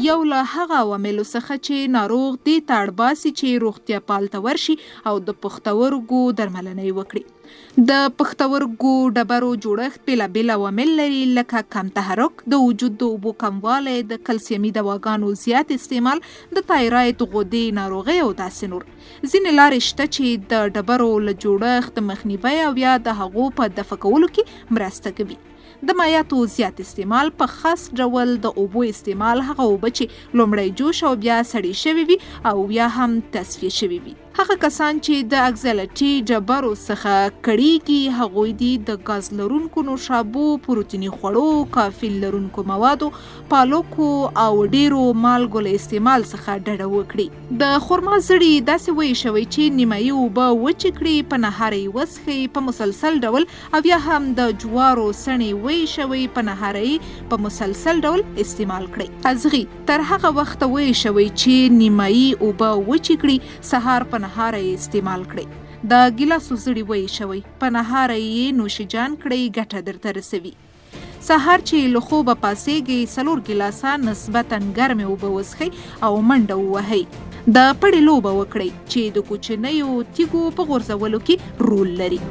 یو له هغه عواملو څخه چې ناروغ دې ته اړ باسي چې روغتیاپال ته ورشي او د پښتورګو درملنه یې وکړي. د پښتورګو ډبرو جوړښت بېلابېل عوامل لري لکه کم تحرک، د وجود د اوبو کموالی، د کلسیمي دواګانو زیات استعمال، د تایراید غدې ناروغۍ او داسې نور. ځینې لارې شته چې د ډبرو له جوړښت د مخنیوي او یا د هغو په دفع کولو کې مرسته کوي. د مایعاتو زیات استعمال په خاص ډول د اوبو استعمال هغه اوبه چې لومړی جوش او بیا سړې شوې وي او یا هم تصفیه شوې وي. هغه کسان چې د اګزالټي ډبرو څخه کړیږي هغوی دي د ګاز لرونکو نوشابو، پروتیني خوړو، کافین لرونکو موادو، پالکو او ډیرو مالګو له استعمال څخه ډډه وکړي. د خرما زړي داسې وایشوئ چې نیمایي اوبه وچې کړي، په نهاره یې وڅښئ په مسلسل ډول او یا هم د جوارو څڼې وایشوئ، په نهاره یې په مسلسل ډول استعمال کړئ. ازغي تر هغه وخته وایشوئ چې نیمایي اوبه وچې کړي، سهار په نهاره یې استعمال کړئ. د ګیلاسو زړي وایشوئ، په نهاره یې نوش جان کړئ، ګټه درته رسوي. سهار چې له خوبه پاڅېږئ، څلور ګیلاسه نسبتاً ګرمې اوبه وڅښئ او منډه ووهئ. د پړې لوبه وکړئ چې د کوچنیو تیږو په غورځولو کې رول لري.